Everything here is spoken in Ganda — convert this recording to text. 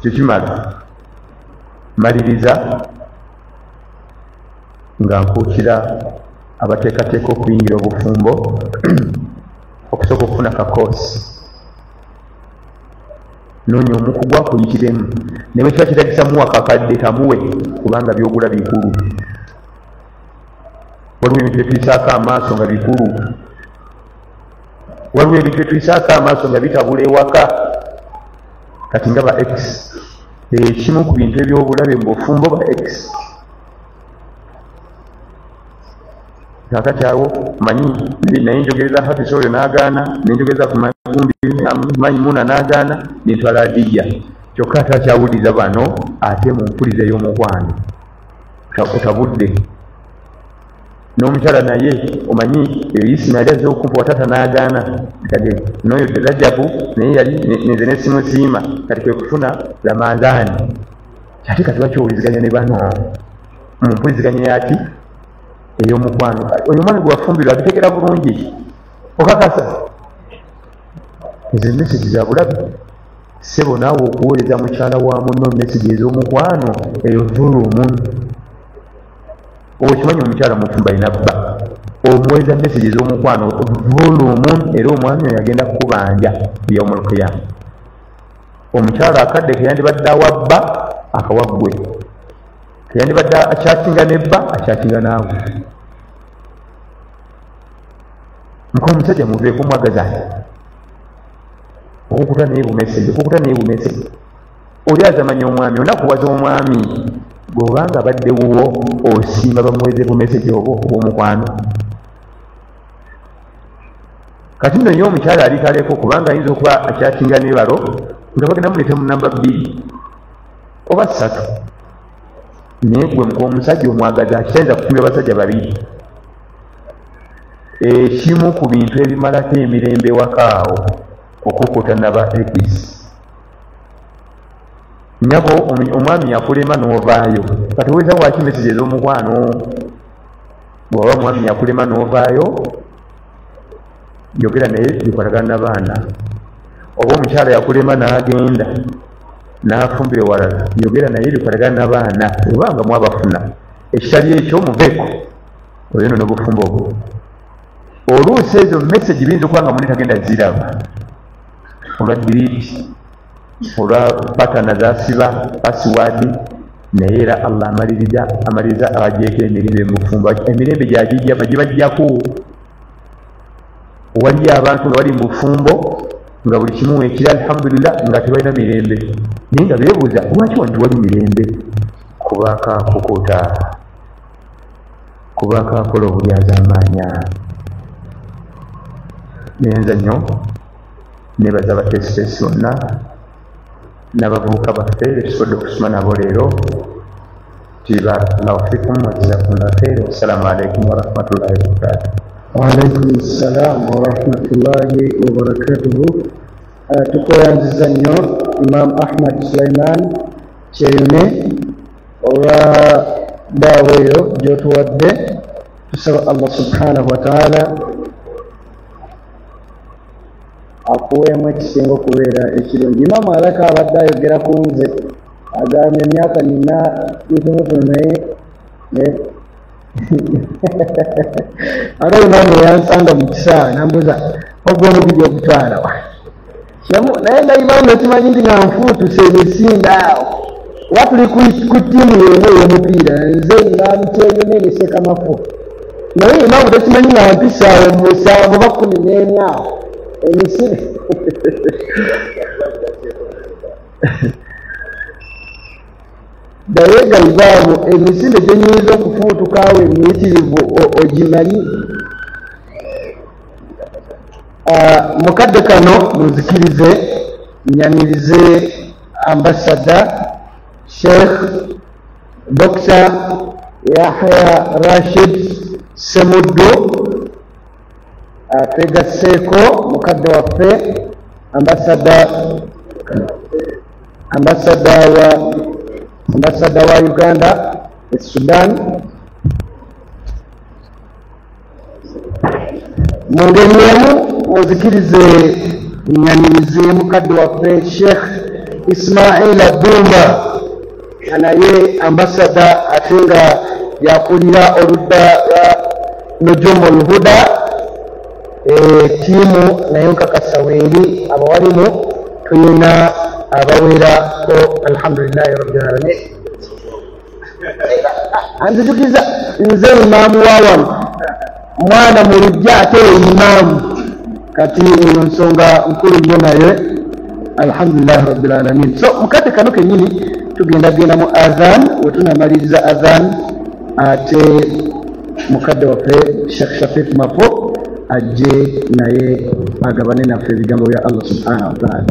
Kyekimala maliriza nga nkuukira abateekateeka okuyingira obufumbo okusooka okufuna kakoosi, noonya omukugu akuyitiremu, naye bwe kiba kyetaagisa muwa kakadde kamuwe, kubanga by'ogula bikulu. Waliwo ebintu bye tuyisaako amaaso nga bikulu, waliwo ebintu bye tuyisaako amaaso nga bitabula ewaka. Kati nga ba ex, ekimu ku bintu eby'obulabe mu bufumbo ba ex. Kaakati awo manyi naye njogereza Hafiz oyo n'agaana, nenjogereza ku Magumbi Maimuna n'agaana, nentwala Adijja. Kyokka ate akyawuliriza bano ate mu mpuliza ey'omukwano otabudde. N'omukyala naye omanyi Isima yali azze okumpa wa taata n'agaana, kati n'oyo Rajabu naye yali nze ne simusiima, kati kwe kufuna Ramadhaani. Ate kati lwaki owuliziganya ne bano mu mpuliziganya yaki ey'omukwano? Oyo omwami gwe wafumbirwa abitegera bulungi, okakasa ezo mesegi za bulabe. Ssebo naawe okuweereza mukyala wa munno mesegi ez'omukwano eyo zulumu. Okimanyi omukyala mufumbo alina bba, omuweereza mesegi ez'omukwano zulumu, era omwami oyo agenda kukubanja yaumul qiyama. Omukyala akadde keyandibadde awa bba akawa ggwe, keyandibadde akyakinga ne bba akyakinga naawe. Muka omusajja muveeko mwagazaani okukuta naye bumesegi, okukuta naye bumesegi. Oli azamanya omwami, onakuwaza omwami bw'obanga abadde wuwo osiima bamuweze bumesegi obwo obw'omukwano. Kati nno ye omukyala ali kaleko, kubanga ayinza okuba akyakinga ne balo nga bagenda muleeta mu namba 2 oba 3, naye gwe muka omusajja omwagaza akitayinza kufumbira basajja babiri. Ekimu ku bintu ebimalako emirembe wakaawo okukuta naba ex. Nyabo omwami yakulema n'ovaayo, kati oweza waki mesegi ez'omukwano? Bw'oba omwami yakulema n'ovaayo, yogera naye bikwatagana n'abaana. Oba omukyala yakulema n'agenda n'afumbira ewalala, yogera naye bikwatagana n'abaana, obanga mwabafuna. Ekitali ekyo muveeko, oyo nno n'obufumbo obwo. Oluusi ezo mesegi biyinza okuba nga muni tagenda ziraba olwa delete, olwa patana zasiba password, naye era Allah amaliriza abagyeko emirembe mu bufumbo. Emirembe gyagijja bagibajjako. Waliyo abantu nga bali mu bufumbo nga buli kimu ekiri alhamdulillah, nga tebalina mirembe, naye nga beebuuza lwaki wano tewali mirembe. Kubaako akukuta, kubaako akola obulyazaamaanya. Neyenza nnyo nebaza abateesiteesi bonna n'abavubuka baffe betusobodde okusoma nabo leero. Barakallahu fikum wa jazakumullahu khair. Wassalamu alaikum warahmatullahi wabarakatuh. Waalaikum salam warahmatullahi wabarakatuhu. Tukweyanziza nnyo Imam Ahmad Sulaiman Kyeyune olwa daawa eyo gy'otuwadde. Tusaba Allah subhanahu wa taala akuweemu ekisinga okubeera ekirungi. Imaamu alaka abadde ayogera ku nze, agambye emyaka nina mitonotono, naye ate imaamu yansanga mu kisaawe nambuuza ogwo omubiri ogutwala wa, naye nga imaamu netumanyi nti nga nfuutuse emisinde awo, oba tuli ku ttiimu yemu ey'omupiira, nze Imaamu Kyeyune ne Ssekamafu, naye imaamu tekimanyi nga mpisaawo mu 7 oba 14 awo emisinde. Naye nga ibaamu emisinde gyenyinza okufuutukaawo emiyitirivu ogimanyi. Mukadde kano munzikirize nyanirize ambasada Sheikh Dr. Yahya Rashid Semuddu, twegasseeko mukadde waffe ambasada wa Uganda e Sudan. Mu ngeri emu munzikirize nyanirize mukadde waffe Sheikh Ismaila Ddumba, nga naye ambasada ate nga yakulira oludda lwa Nujumu Lhuda tiimu, naye nkakasa weeri abawalimu tulina abawerako. Alhamdulillahi rabbil alamin. Anzijukiza nze imaamu wa wano, mwana mu lujja ate imaamu, kati eyo nsonga nkulu nnyo, naye alhamdulillahi rabbil alamin. So mukadde kano kennyini tugenda genda mu adhan, wetunamaliriza adhan ate mukadde waffe Sheikh Shafik Mapo ajje naye agabane naffe ebigambo bya Allah subhanahu wa taala.